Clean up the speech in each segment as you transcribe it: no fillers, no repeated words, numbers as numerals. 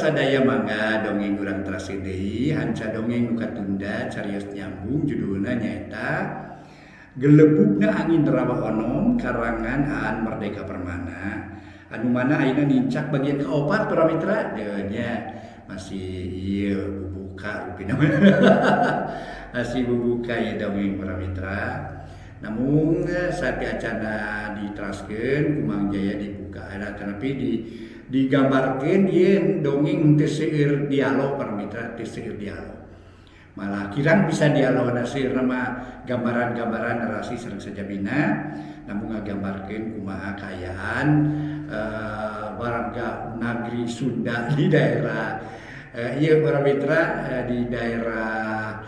sadaya, mangga dongeng urang teraskeun deui hanca dongeng nu katunda carios nyambung, judulna nyaeta Gelebugna Angin Rawa Onom karangan Aan Merdeka Permana, anu mana ayeuna nincak bagian keopat, para mitra. Nya masih ieu bubuka rupina, masih bubuka ya dongeng, para mitra. Namun sateuacanna diteraskeun ku Mang Jaya dibuka ada, tapi digambarkeun ieu dongeng teu seueur dialog, para mitra, teu seueur dialog, malah kirang bisa dialog, seueur mah gambaran-gambaran narasi sareng sajabina, namun ngagambarkeun kumaha kaayaan warga negeri Sunda di daerah ieu, para mitra, di daerah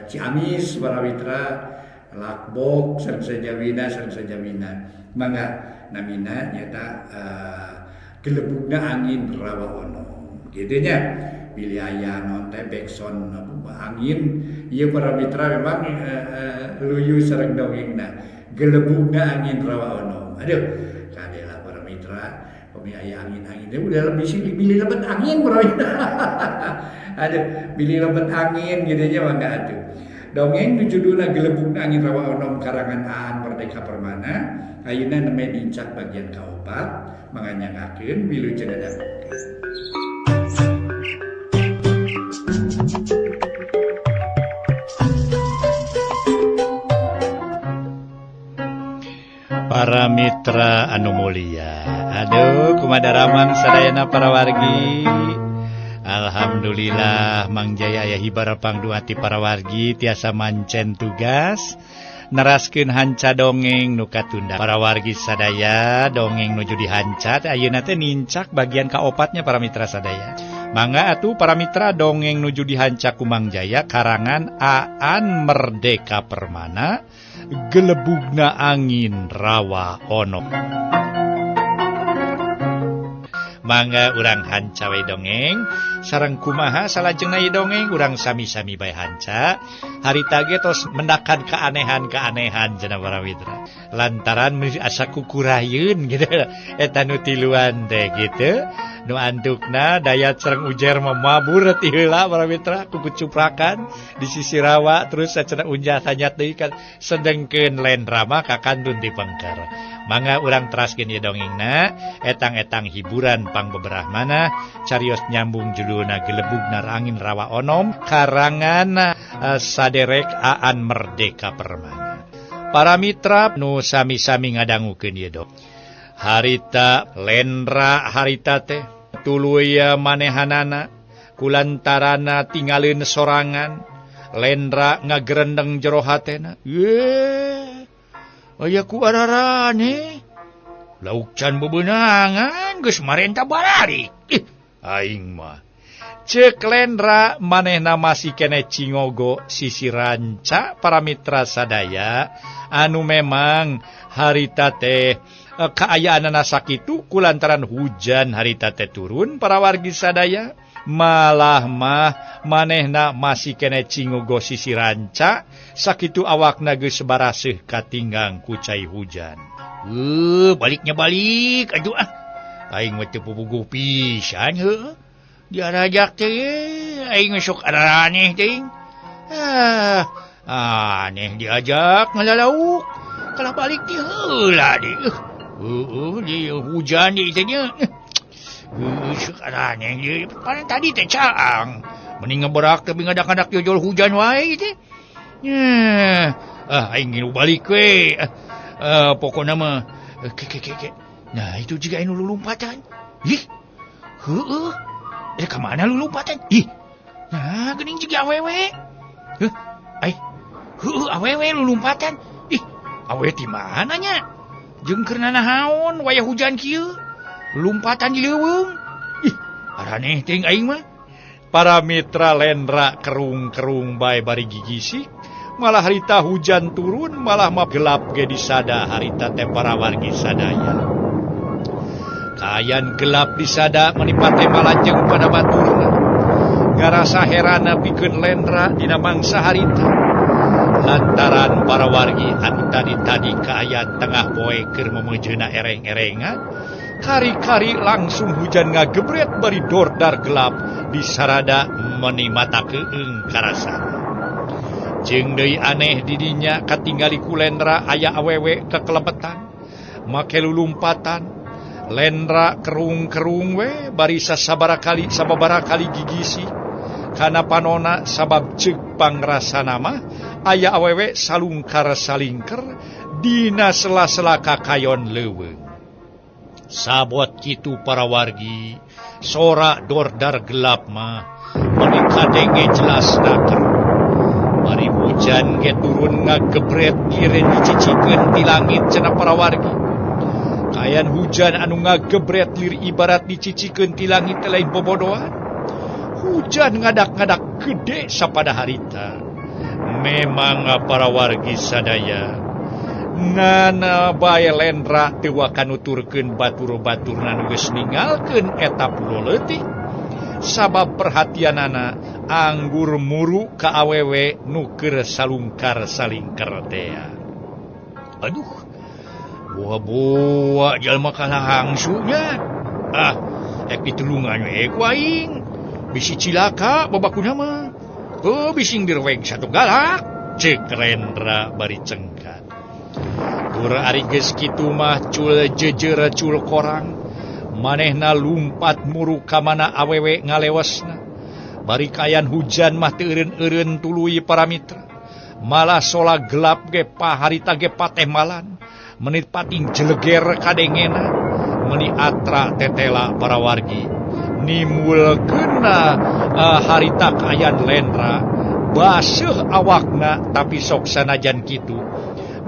Ciamis, para mitra, Lakbok sareng sajabina, sareng sajabina. Mangga, namina nyaeta Gelebugna Angin Rawa Onom kitu nya. Bilih aya naon teh backsound angin ieu, para mitra, memang luyu sareng dongengna Gelebugna Angin Rawa Onom. Aduh, kadela para mitra, pami aya angin-angin teh udah lebih sih bilih lebet angin, para mitra. Aduh, bilih lebet angin gitu nya. Mangga atuh, dongeng nu judulna Gelebugna Angin Rawa Onom karangan Aan Merdeka Permana, ayeuna nembe nincak bagian kaopat. Mangga nyanggakeun, wilujeng ngadangukeun. Para mitra anu mulia, aduh, kumaha daramang sadayana, para wargi? Alhamdulillah, Mang Jaya aya hibar pangdua ti para wargi, tiasa mancen tugas neraskeun hanca dongeng nu katunda, para wargi sadaya. Dongeng nuju dihanca ayeuna teh nincak bagian kaopatnya, para mitra sadaya. Mangga atuh, para mitra, dongeng nuju dihanca ku Mang Jaya karangan Aan Merdeka Permana, Gelebugna Angin Rawa Onom. Mangga urang hanca we dongeng sareng kumaha salajengna ieu dongeng, urang sami-sami bae hanca. Harita ge tos mendakan keanehan-keanehan cenah, para mitra, lantaran asa kukurayeun gitu eta nu tiluan teh gitu, nu antukna Dayat sareng Ujer mah mabur ti heula, para mitra, ku kucuprakan di sisi rawa, terus sacenah unjah tanyat deui kan, sedengkeun Lendra mah kakantun di pengker. Mangga urang teraskeun ieu dongengna, etang-etang hiburan pang beberah mana carios nyambung, judulna Gelebugna Angin Rawa Onom karangan saderek Aan Merdeka Permana. Para mitra nu sami-sami ngadangukeun ieu dong, harita Lendra harita teh tuluy manehanana kulantarana tinggalin sorangan. Lendra ngagerendeng jero hatena, ye aya ku ararane lauk can bebenangan geus marenta barari. Ih, aing mah, cek Lendra, manehna masih kene cingogo sisi ranca, para mitra sadaya, anu memang harita teh kaayaanana sakitu kulantaran hujan harita teh turun, para wargi sadaya. Malah mah manehna masih kene cingogo sisi ranca sakitu awakna geus baraseuh katinggang ku cai hujan. Baliknya balik aduh, ah, aing mah teu puguh pisan heuh diarajak teh, aing sok araneh teh. Ah, aneh diajak ngalalauk kalah balik ti heula di heueuh di hujan di teh nya. Sok aneh di kan tadi teh caang mending ngeberak tapi ngadak-ngadak jojol hujan wae teh. Ah, aing ngilu balik we. Pokokna mah ke ke ke ke. Nah, itu juga anu lulumpatan. Ih, heueuh, eh, ka mana lulumpatan? Ih, nah, geuning juga awewe. Heuh, ai, heueuh, awewe lulumpatan. Ih, awewe ti mana nya? Jeung keur nanahaon wayah hujan kieu? Lompatan di leuweung. Ih, araneh teuing aing mah. Para mitra, Lendra kerung-kerung bae bari gigisik. Malah harita hujan turun, malah mah gelap ge disada harita teh, para wargi sadaya. Kaayaan gelap disada menipate malanjeng pada baturna. Ngarasa herana pikeun Lendra dina mangsa harita. Lantaran para wargi, anu tadi-tadi kaayaan tengah poe keur memejeuna ereng-erengan, Kari-kari langsung hujan ngagebret bari dordar gelap disarada meni mata keung karasana. Jeung deui aneh didinya katingali ku Lendra aya awewe kekelebetan make lulumpatan. Lendra kerung-kerung we bari sasabara kali sababaraha kali gigisi kana panona sabab ceuk pangrasana mah aya awewe salungkar salingker dina sela-sela kakayon leuweung. Sabot kitu para wargi sora dordar gelap mah meuni kadenge jelas naker. Bari hujan ge turun ngagebret liren dicicikeun ti langit cenah para wargi. Kayan hujan anu ngagebret lir ibarat dicicikeun ti langit teh lain bobodohan. Hujan ngadak-ngadak gede sapada harita. Memang para wargi sadaya ngana bae Lendra teu waka nuturkeun batur-baturna nu geus ninggalkeun eta pulo leutik. Sabab perhatianana anggur muru ka awewe nu keur salungkar salingker tea. Aduh, buah-buah jalma kalah hangsunya. Ah, ek ditulungan we ku aing. Bisi cilaka babakuna mah. Oh, bising dirweg satu galak. Ceuk Lendra bari cengkat. Tur ari geus kitu mah cul jejer cul korang. Manehna lumpat muru ka mana awewe ngalewasna. Bari kayan hujan mah teu eureun-eureun tuluy para mitra. Malah sola gelap ge paharita ge patemalan. Menit pating jeleger kadengena meni atra tetela para wargi nimulkeunna harita kayan Lendra baseuh awakna tapi sok sanajan kitu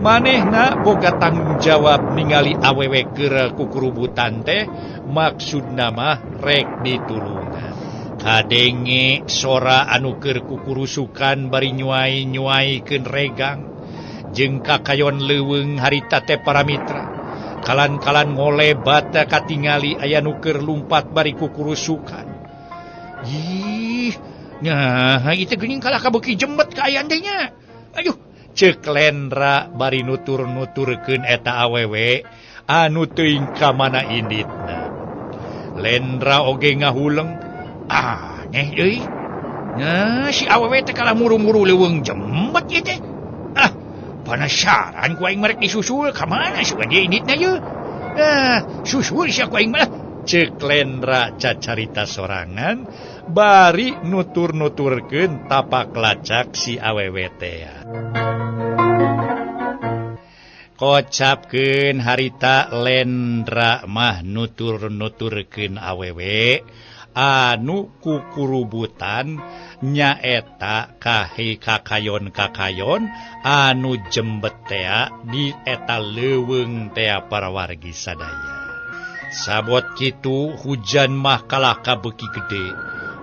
manehna boga tanggung jawab ningali awewe keur kukurubutan teh maksudna mah rek ditulungan. Kadenge sora anu keur kukurusukan bari nyuai-nyuaikeun regang jeung kakayon leuweung harita teh para mitra. Kalan-kalan ngolebat katingali aya nu keur lumpat bari kukurusukan. Ih, nah ieu teh geuning kalah kabeuki jembet kaayaan teh nya. Aduh, ceuk Lendra bari nutur-nuturkeun eta awewe anu teuing ka mana inditna. Lendra oge ngahuleng, aneh euy. Nah, si awewe teh kalah muru-muru leuweung jembet ieu teh. Ah, penasaran ku aing merek disusul ka mana sugan dia inditna ye. Nah, susul sia ku aing mah. Ceuk Lendra cacarita sorangan bari nutur-nuturkeun tapak lacak si awewe teh. Kocapkeun harita Lendra mah nutur-nuturkeun awewe anu kukurubutan nyaeta kahe kakayon-kakayon anu jembet tea di eta leuweung tea para wargi sadaya. Sabot kitu hujan mah kalah kabeuki gede,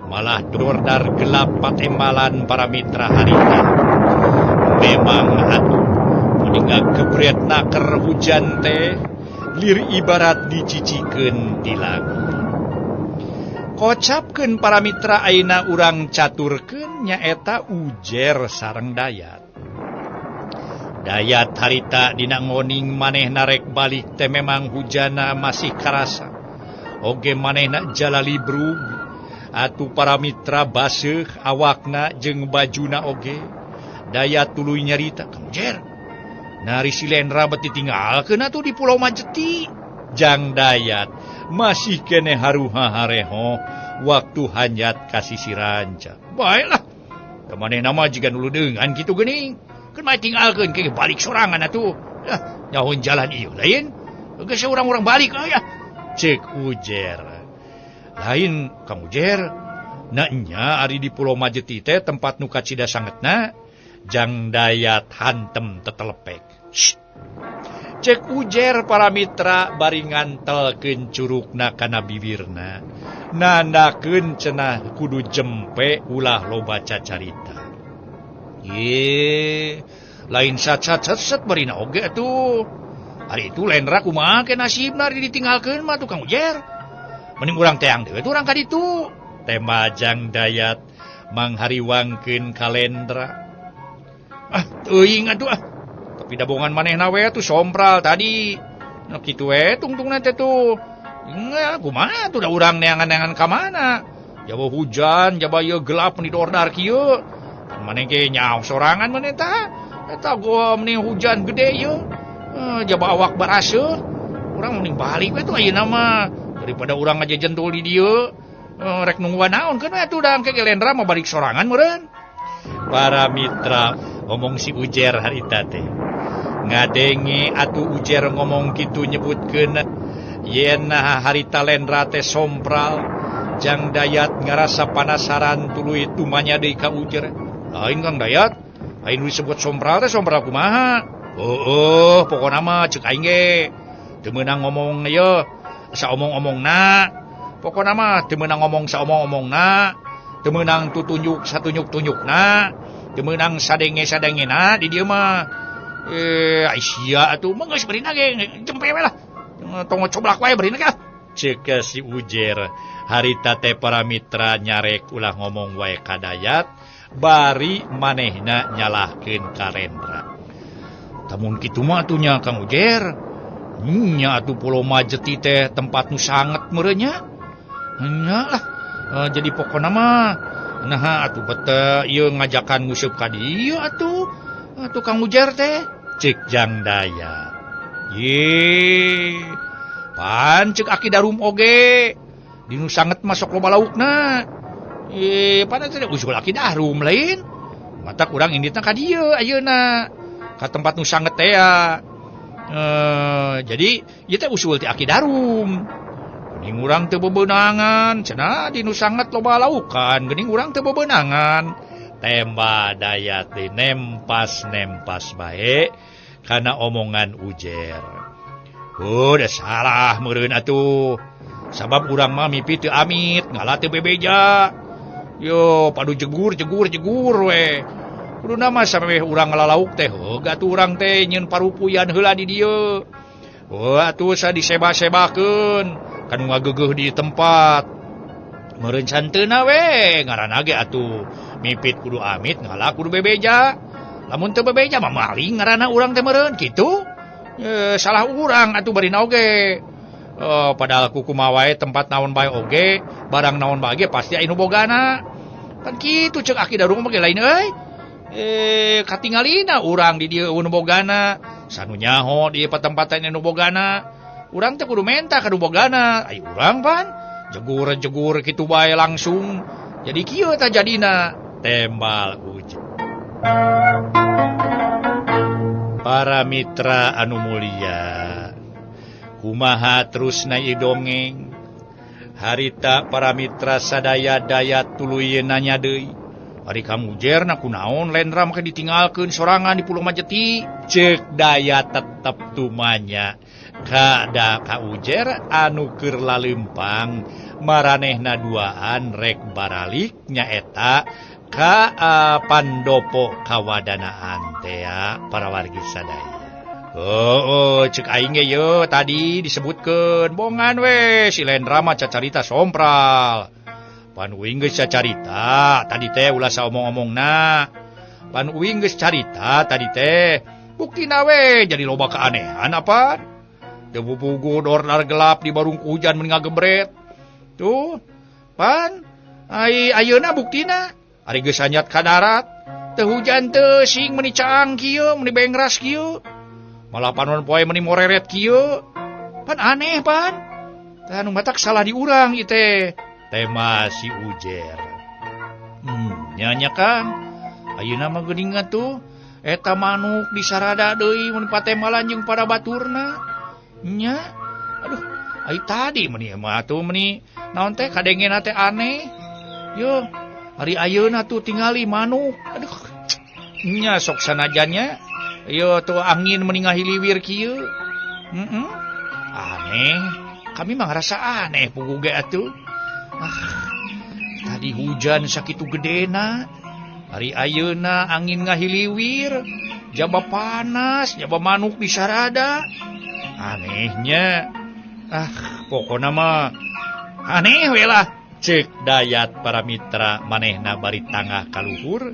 malah dordar gelap patemalan para mitra harita. Memang atuh meni ngagebret naker hujan teh lir ibarat dicicikeun ti langit. Kocapkeun para mitra ayeuna urang caturkeun nyaeta Ujer sareng Dayat. Dayat harita dina ngoning manehna rek balik teh memang hujana masih karasa. Oge manehna jalalibrug atuh para mitra baseuh awakna jeung bajuna oge. Dayat tuluy nyarita, "Kang Ujer, nari si Lendra bet ditinggalkeun atuh di Pulau Majeti." Jang Dayat masih kene haruha hareho waktu hanjat ka sisi ranca. Baiklah, manehna mah jiga nu leudeungan kitu geuning. Keun mah tinggalkeun ke balik sorangan atuh. Ah, nyahoan jalan ieu lain. Geus urang-urang balik aya. Ceuk Ujer. Lain Kang Ujer, na nya ari di Pulau Majeti teh tempat nu kacida sangetna. Jang Dayat hantem tetelepek. Shh. Cek Ujer para mitra bari ngantelkeun curugna kana bibirna. Nandakeun cenah kudu jempe ulah loba cacarita. Ye, lain sat-sat-set barina oge atuh. Ari itu Lendra kumaha ke nasibna ari ditinggalkeun mah tukang Ujer. Mending urang teang deui urang ka ditu. Tema Jang Dayat manghariwangkeun ka Lendra. Ah, teuing atuh ah. Tapi dabongan manehna we atuh sompral tadi. Nah kitu we tungtungna teh tuh. Nya kumaha atuh da urang neangan-neangan ka mana? Jaba hujan, jaba ieu gelap meni dordar kieu. Pan maneh ge nyaho sorangan maneh tah. Eta goa meni hujan gede ieu. Jaba awak baraseuh. Urang mending balik we tuh ayeuna mah daripada urang ngajejentul di dieu. Rek nungguan naon keun we atuh da engke ge Lendra mah balik sorangan meureun. Para mitra omong si Ujer harita teh. Ngadenge atuh Ujer ngomong kitu nyebutkeun yen harita Lendra teh sompral. Jang Dayat ngarasa panasaran tuluy tumanya deui ka Ujer. Lain Kang Dayat, aing nu disebut sompral teh sompral kumaha? Heueuh, pokona mah ceuk aing ge teu meunang ngomong ieu saomong-omongna. Pokona mah teu meunang ngomong saomong-omongna, teu meunang tutunjuk satunjuk-tunjukna, teu meunang sadenge-sadengena di dieu mah. Ai sia atuh mah geus beurina ge jempe we lah. Tong coblak wae beurina ge. Ceuk si Ujer harita teh para mitra nyarek ulah ngomong wae ka Dayat bari manehna nyalahkeun ka Lendra. Tamun kitu mah atuh nya Kang Ujer. Nya atuh Pulau Majeti teh tempat nu sanget meureun nya. Nya lah jadi pokona mah naha atuh bete ieu ngajakan nguseup ka dieu atuh. Atuh Kang Ujer teh ceuk Jang Dayat. Ye pan ceuk Aki Darum oge dinu sanget mah sok loba laukna. Pan teh usul Aki Darum lain. Matak urang inditna ka dieu ayeuna ka tempat nu sanget teh ya. Jadi ieu teh usul ti Aki Darum. Geuning urang teu bebeunangan cenah dinu sanget loba laukan geuning urang teu bebeunangan. Temba Dayat deui nempas-nempas bae kana omongan Ujer. Udah salah meureun atuh. Sabab urang mah mimpi teu amit, ngalah teu bebeja. Yo padu jegur jegur jegur we. Kuduna mah sampe urang ngalalauk teh heuh atuh urang teh nyeun parupuyan heula di dieu. Heuh atuh sa diseba-sebakeun kanu ngageugeuh di tempat. Meureun santeuna we ngaranna ge atuh mipit kudu amit ngalah kudu bebeja. Lamun teu bebeja mah maling ngaranna urang teh meureun kitu. Salah urang atuh barina oge. Padahal kukumaha wae tempat naon bae oge, barang naon bae ge pasti aya nu bogana. Kan kitu ceuk Aki Darum mah ge lain euy. Katingalina urang di dieu nu bogana. Sanu nyaho di patempatan nu bogana. Urang teh kudu menta ka nu bogana. Ai urang pan jegur-jegur kitu bae langsung. Jadi kieu tah jadina tembal uji. Para mitra anu mulia, kumaha terusna ieu dongeng? Harita para mitra sadaya Dayat tuluy nanya deui. Ari Kang Ujer na kunaon Lendra make ditinggalkeun sorangan di Pulau Majeti? Ceuk Dayat tetep tumanya. Kada ka Ujer anu keur lalempang maranehna duaan rek baralik nyaeta ka Pandopo kawadanaan tea para wargi sadaya. Oh, ceuk aing ge yeuh tadi disebutkeun bongan we si Lendra mah cacarita sompral. Pan uing geus cacarita tadi teh ulah saomong-omongna. Pan uing geus carita tadi teh buktina we jadi loba keanehan apa? Teu pupugu dordar gelap di barung hujan meni ngagebret. Tuh, pan ai ayeuna buktina ari geus anyat ka darat teu hujan teu sing meni caang kieu meni bengras kieu. Malah panon poe meni moreret kieu. Pan aneh pan. Tah nu matak salah di urang ieu teh. Tema si Ujer. Nya Kang. Ayeuna mah geuning atuh eta manuk disarada deui mun patemalan jeung pada baturna. Nya. Aduh, ai tadi meni mah atuh meni naon teh kadengena teh aneh. Yo, ari ayeuna tuh tingali manuk. Aduh. Nya sok sanajannya yo tuh angin meni ngahiliwir kieu. Aneh. Kami mah ngarasa aneh pugu ge atuh. Tadi hujan sakitu gedena. Ari ayeuna angin ngahiliwir, jaba panas, jaba manuk disarada. Anehnya. Pokona mah aneh we lah. Ceuk Dayat para mitra manehna bari tangah kaluhur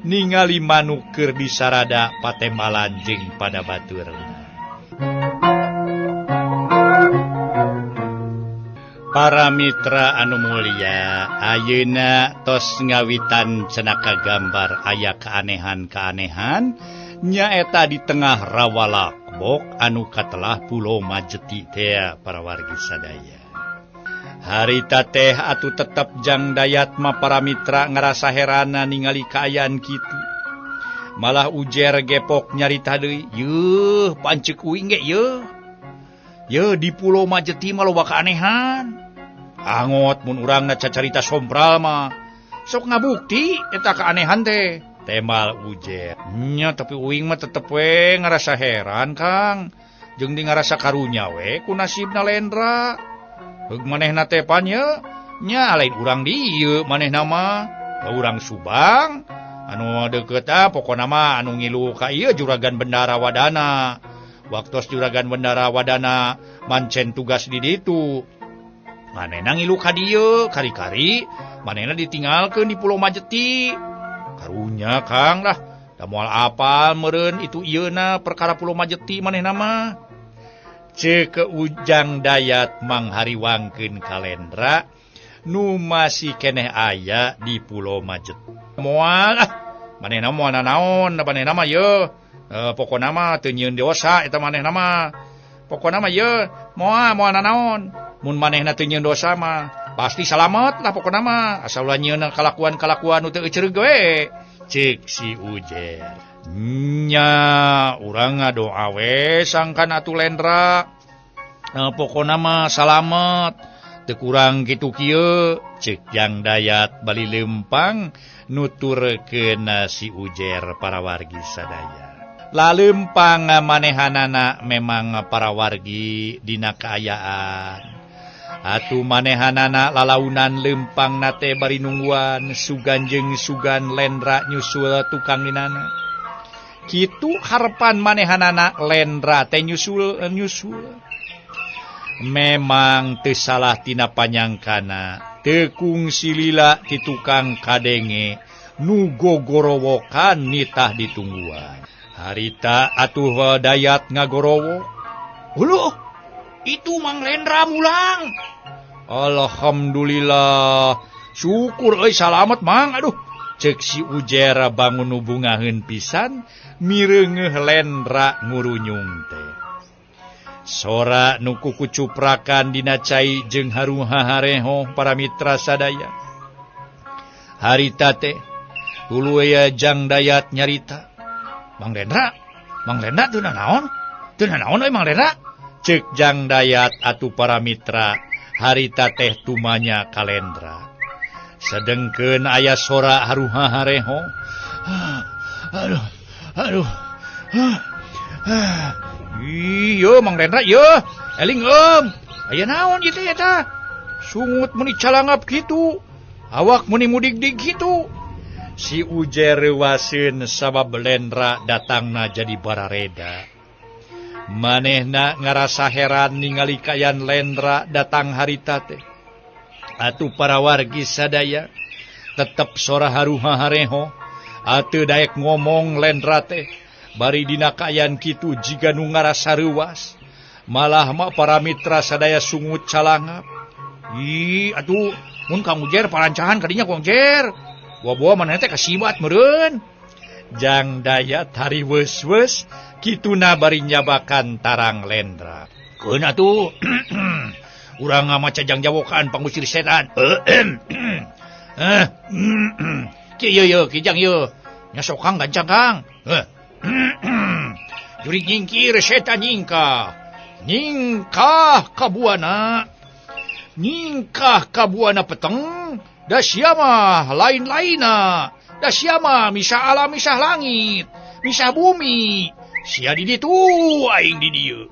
ningali manuk keur disarada patemalan jeung pada baturna. Para mitra anu mulia, ayeuna tos ngawitan cenaka gambar aya keanehan-keanehan nyaeta di tengah rawa Lakbok anu katelah Pulau Majeti teh para wargi sadaya. Harita teh atuh tetep Jang Dayat mah para mitra ngerasa herana ningali kaayaan kitu. Malah ujer gepok nyarita deui, yeuh pancek uing ge yeuh. Yeuh di Pulau Majeti mah loba keanehan. Angot mun urangna cacarita sompral mah sok ngabukti eta keanehan teh. Temal ujer. Nya tapi uing mah tetep we ngarasa heran Kang. Jeung di ngarasa karunya we ku nasibna Lendra. Heug manehna teh pan ye nya lain urang dieu manehna mah. Urang Subang anu deukeut ah pokona mah anu ngilu ka ieu Juragan Bendara Wadana. Waktos Juragan Bendara Wadana mancen tugas di ditu. Manehna ngilu ka dieu kari-kari manehna ditinggalkeun di Pulau Majeti. Karunya Kang lah da moal apal meureun itu ieuna perkara Pulau Majeti manehna mah. Ceuk Ujang Dayat manghariwangkeun ka Lendra nu masih keneh aya di Pulau Majeti. Moal ah manehna moal nanaon da manehna mah yeuh pokona mah teu nyieun dosa eta manehna mah. Pokona mah yeuh moal moal nanaon. Mun manehna teu nyieun dosa mah pasti salamet lah pokona mah asal ulah nyieun kalakuan-kalakuan nu teu eceureuh we. Ceuk si Ujer. Nya urang ngadoa we sangkan atuh Lendra. Pokona mah salamet teu kurang kitu kieu. Ceuk Jang Dayat bali lempang nuturkeun si Ujer para wargi sadaya. Lalempang manehanana memang para wargi dina kaayaan. Atuh manehanana lalaunan lempang nate bari nungguan sugan jeung sugan Lendra nyusul tukang ninana. Kitu harepan manehanana Lendra teh nyusul nyusul. Memang teu salah tina panyangkana, teu kungsi lila ti tukang kadenge nu gogorowokan nitah ditungguan. Harita atuh Dayat ngagorowok. Huluh, itu Mang Lendra mulang. Alhamdulillah, syukur euy salamet Mang. Aduh, ceuk si Ujer bangun nu bungaheun pisan mireungeuh Lendra ngurunyung teh. Sora nu kukucuprakan dina cai jeung haruhahareho para mitra sadaya. Harita teh tuluy Jang Dayat nyarita. Mang Lendra, Mang Lendra teu nanaon? Teu nanaon euy Mang Lendra? Ceuk Jang Dayat atuh para mitra harita teh tumanya ka Lendra. Sedengkeun aya sora haruhahareho. Aduh, aduh. Iya Mang Lendra ieu, eling eum. Aya naon ieu teh eta? Sungut meuni calangap kitu. Awak meuni mudig-dig kitu. Si Ujer reuwaseun sabab Lendra datangna jadi barareda. Manehna ngarasa heran ningali kaayaan Lendra datang harita teh. Atuh para wargi sadaya tetep sora haruhahareho. Atuh daek ngomong Lendra teh bari dina kaayaan kitu jiga nu ngarasa reuwas. Malah mah para mitra sadaya sungut calangap. Ih atuh mun Kang Ujer parancahan kadinya Kang Ujer. Buah-buah manehna teh kasibat meureun. Jang Dayat hariweus-weus kituna bari nyabakan tarang Lendra. Keun atuh urang maca jang jawokan pangusir setan. Ki ieu yeuh ki jang ieu. Nya sok Kang gancang Kang. Jurig nyingkir setan nyingkah. Nyingkah ka buana. Nyingkah ka buana peteng. Da sia mah lain-lainna. Da sia mah misah alam misah langit, misah bumi. Sia di ditu aing di dieu.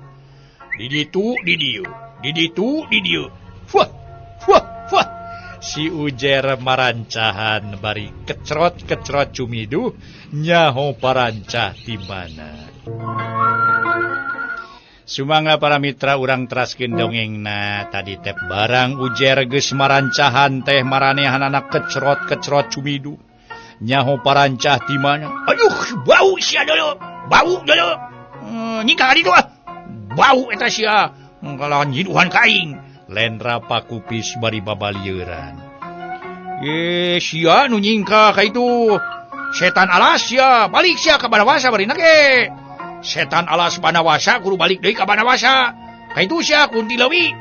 Di ditu di dieu, di ditu di dieu. Fuah, fuah, fuah. Si Ujer marancahan bari kecrot-kecrot cumiduh nyaho parancah di mana. Sumangga para mitra urang teraskeun dongengna tadi teh barang Ujer geus marancahan teh maranehanana kecrot-kecrot cumiduh nyaho parancah di mana. Aduh, bau sia dulu, bau dulu. Nyingkah ka ditu ah. Bau eta sia. Kalawan nyiduhan ka aing. Lendra Pakupis bari babalieran. Sia nu nyingkah ka itu setan alas sia balik sia ka Banawasa bari nage. Setan alas Banawasa kudu balik deui ka Banawasa. Ka itu sia kunti leuwi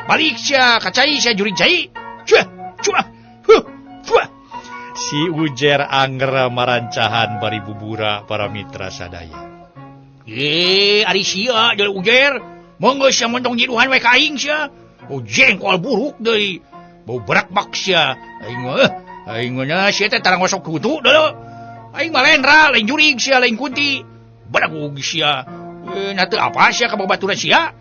balik sia ka cai sia jurig cai. Cuah cuah huh cuah. Si Ujer anger marancahan bari bubura para mitra sadaya. Ari sia jeung Ujer monggo sia montong nyiduhan we ka aing sia. Bau jengkol buruk deui. Bau berakbak sia. Aing mah aing mah sia teh tarang osok kutu deuleu. Aing mah lendra lain jurig sia lain kunti. Badagug sia. Na teu apa sia ka babaturan sia.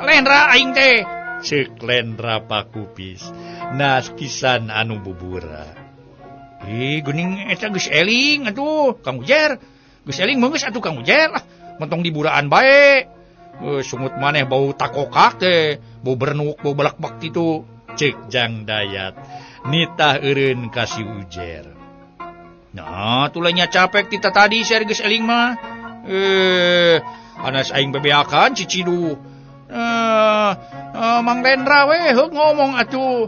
Lendra aing teh. Ceuk Lendra Pakupis. Nas pisan anu bubura. Geuning eta geus eling atuh Kang Ujer. Geus eling mah geus atuh Kang Ujer lah. Mentong diburaan bae. Sungut maneh bau takokak teh, bau bernuk, bau balakbak kitu. Ceuk Jang Dayat nitah eureun ka si Ujer. Nah, tulanya capek tita tadi sia geus eling mah. Anas aing bebeakan ciciduh. Mang Lendra we heuk ngomong atuh.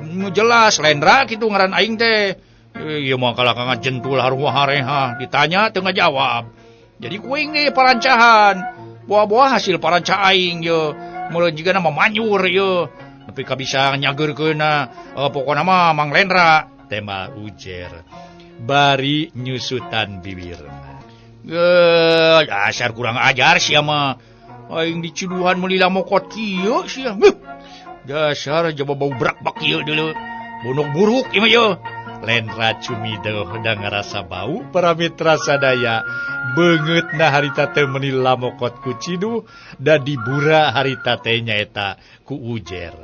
Nu jelas Lendra kitu ngaran aing teh. Ieu mah kalah ka ngajentul haruah hareha ditanya teu ngajawab. Jadi kuing ge parancahan. Buah-buah hasil paranca aing ye. Meureun jiga mah manyur ye. Nepi ka bisa nyageurkeunna pokona mah Mang Lendra tema Ujer bari nyusutan bibirna. Dasar kurang ajar sia mah. Aing diciduhan meuli lamokot kieu sia. Dasar jaba bau brakbak kieu deuleu. Bunuk buruk ieu mah ye. Lendra cumidoh da ngarasa bau para mitra sadaya. Beungeutna harita teh meuni lamokot ku ciduh da dibura harita teh nyaeta ku Ujer.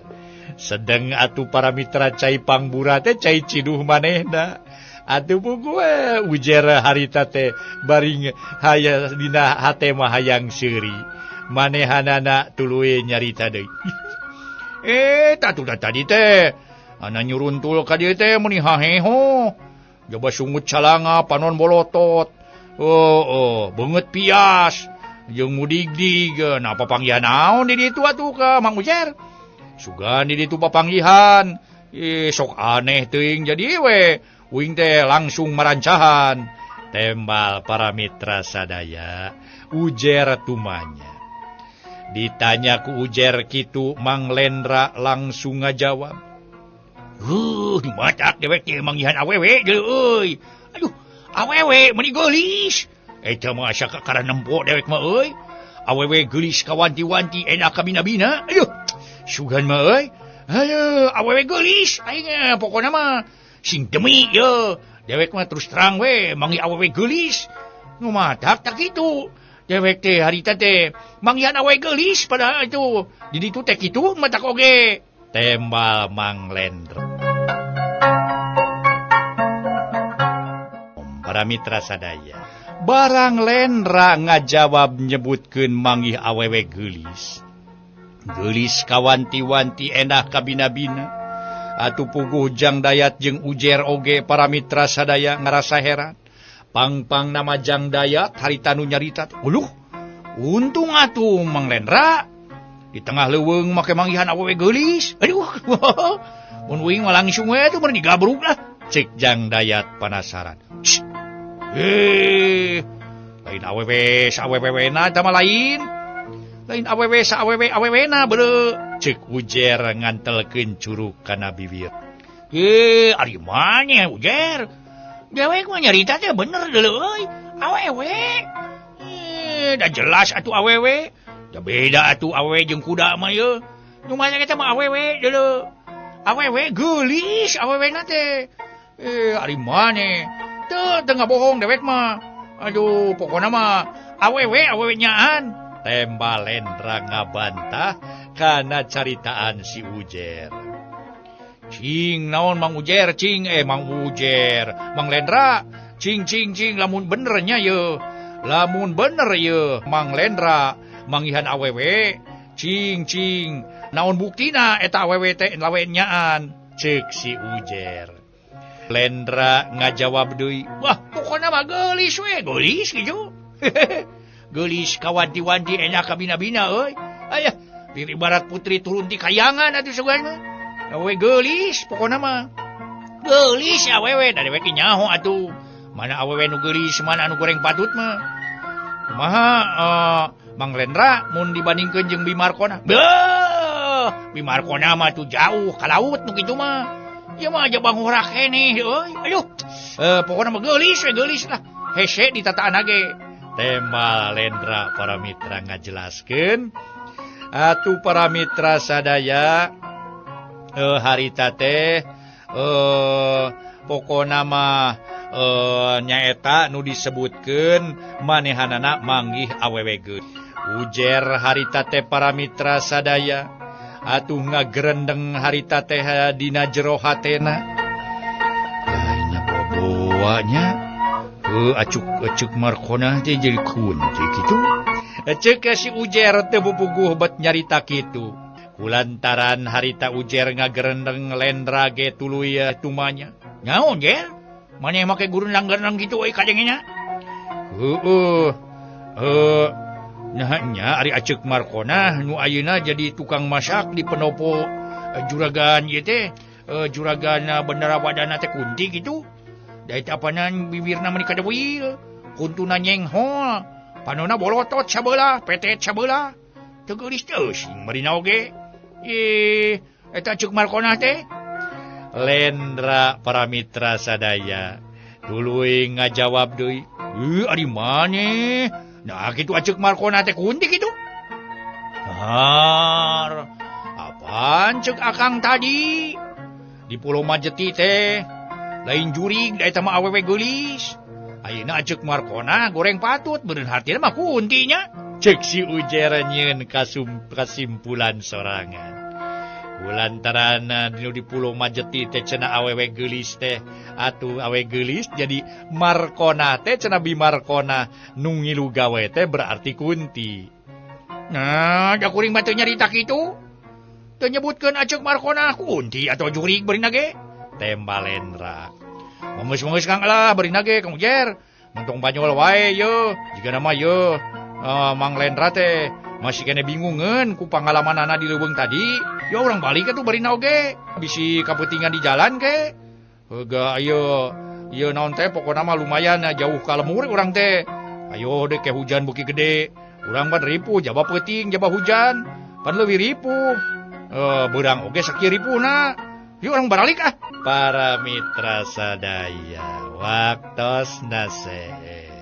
Sedeng atuh para mitra cai pangbura teh cai ciduh manehna. Atuh puguh Ujer harita teh baring haya dina hate mah hayang seuri. Manehanana tuluy nyarita deui. Tatuh da tadi teh ana nyuruntul ka dieu teh meuni haheho. Jaba sungut calanga panon bolotot. Oh, beungeut pias jeung mudigdig. Nah papanggihan naon di ditu atuh ka Mang Ujer. Sugan di ditu papanggihan. Sok aneh teuing jadi we. Uing teh langsung marancahan. Tembal para mitra sadaya Ujer tumanya. Ditanya ku Ujer kitu Mang Lendra langsung ngajawab. Matak dewek teh manggihan awewe deuleu euy. Aduh, awewe meuni geulis. Eta mah asa kakara nempo dewek mah euy. Awewe geulis kawanti-wanti enak kabina-bina. Aduh, sugan mah euy. Aduh, awewe geulis aing pokona mah sing demi ye. Dewek mah terus terang we manggi awewe geulis. Nu matak tak kitu. Dewek teh harita teh manggihan awewe geulis padahal itu di ditu teh kitu matak oge. Tembal Mang Lendra. Para mitra sadaya, barang Lendra ngajawab nyebutkeun manggih awewe geulis. Geulis kawanti-wanti enah kabina-bina. Atuh puguh Jang Dayat jeung Ujer oge para mitra sadaya ngarasa heran. Pang-pang nama Jang Dayat harita nu nyarita. Uluh, untung atuh Mang Lendra di tengah leuweung make manggihan awewe geulis. Aduh, mun uing mah langsung we atuh mun digabruk lah. Cek Jang Dayat penasaran. Lain awewe saawewena eta mah lain. Lain awewe saawewe awewena beureu. Cek Ujer ngantelkeun curug kana bibir. Ari maneh Ujer? Dewek mah nyarita teh bener deuleu euy. Awewe. Da jelas atuh awewe. Da beda atuh awewe jeung kuda mah ye. Nu mana eta mah awewe deuleu. Awewe geulis awewena teh. Ari maneh? Teu teu ngabohong dewek mah. Aduh, pokona mah awewe awewe nyaan. Tembal Lendra ngabantah kana caritaan si Ujer. Cing naon Mang Ujer cing Mang Ujer, Mang Lendra cing cing cing lamun benernya ye. Lamun bener ye Mang Lendra manggihan awewe cing cing naon buktina eta awewe teh lawe nyaan. Ceuk si Ujer. Lendra ngajawab deui. Wah, pokona mah geulis we, geulis kitu. Geulis kawanti-wanti enak kabina-bina euy. Ayah, Diri ibarat putri turun di kayangan atuh sugan mah. Awewe geulis pokona mah. Geulis awewe da dewek nyaho atuh. Mana awewe nu geulis mana anu goreng patut mah. Kumaha Mang Lendra mun dibandingkeun jeung Bimarkona. Beuh, Bimarkona mah tuh jauh ka laut nu kitu mah. Ieu mah aja bangora keneh euy. Aduh. Pokona mah geulis we geulis lah. Hese ditataan ge. Tema Lendra para mitra ngajelaskeun. Atuh para mitra sadaya harita teh pokona mah nyaeta nu disebutkeun manehanana manggih awewe geus. Ujer harita teh para mitra sadaya atuh ngagerendeng harita teh dina jero hatena. Nya boboa nya acuk-acuk Markona teh jadi kunti kitu. Cek si Ujer teu puguh bet nyarita kitu. Kulantaran harita Ujer ngagerendeng Lendra ge tuluy tumanya. Naon Jer? Maneh make gurundang-gerendeng kitu euy kadengena? Heueuh. Nah nya ari Acek Markona nu ayeuna jadi tukang masak di pendopo juragan ieu teh, juragan bendara badana teh kunti kitu. Da eta apanan bibirna meuni kadeuil, kuntuna nyenghol. Panona bolotot sabelah, petet sabelah. Teu geulis teu sing marina oge. Ih, eta Cek Markona teh. Lendra para mitra sadaya tuluy ngajawab deui. Ari maneh? Nah kitu Acek Markona teh kunti kitu. Har, apaan cek akang tadi? Di Pulau Majeti teh lain jurig da eta mah awewe geulis. Ayeuna Acek Markona goreng patut beureun hartina mah kuntinya. Cek si Ujer nyieun kasimpulan sorangan. Kulantaran nu di Pulau Majeti teh cenah awewe geulis teh atuh awe geulis jadi Markona teh cenah Bi Markona nu ngilu gawe teh berarti kunti. Nah, da kuring mah teu nyarita kitu. Teu nyebutkeun Acek Markona kunti atau jurig beurina ge. Tema Lendra. Mengeus-mengeus Kang lah beurina ge Kang Ujer. Mentong banyol wae ye, jigana mah ye Mang Lendra teh masih kene bingungeun ku pangalamanana di leuweung tadi. Ya urang balik atuh barina oge. Bisi kaputingan di jalan ke. Heuga ayo ieu naon teh pokona mah lumayan jauh ka lemur urang teh. Ayo deh ke hujan beuki gede. Urang mah ripuh jaba peuting jaba hujan. Pan leuwih ripuh. Beurang oge sakieu ripuhna. Yuk urang baralik ah. Para mitra sadaya waktosna sehe.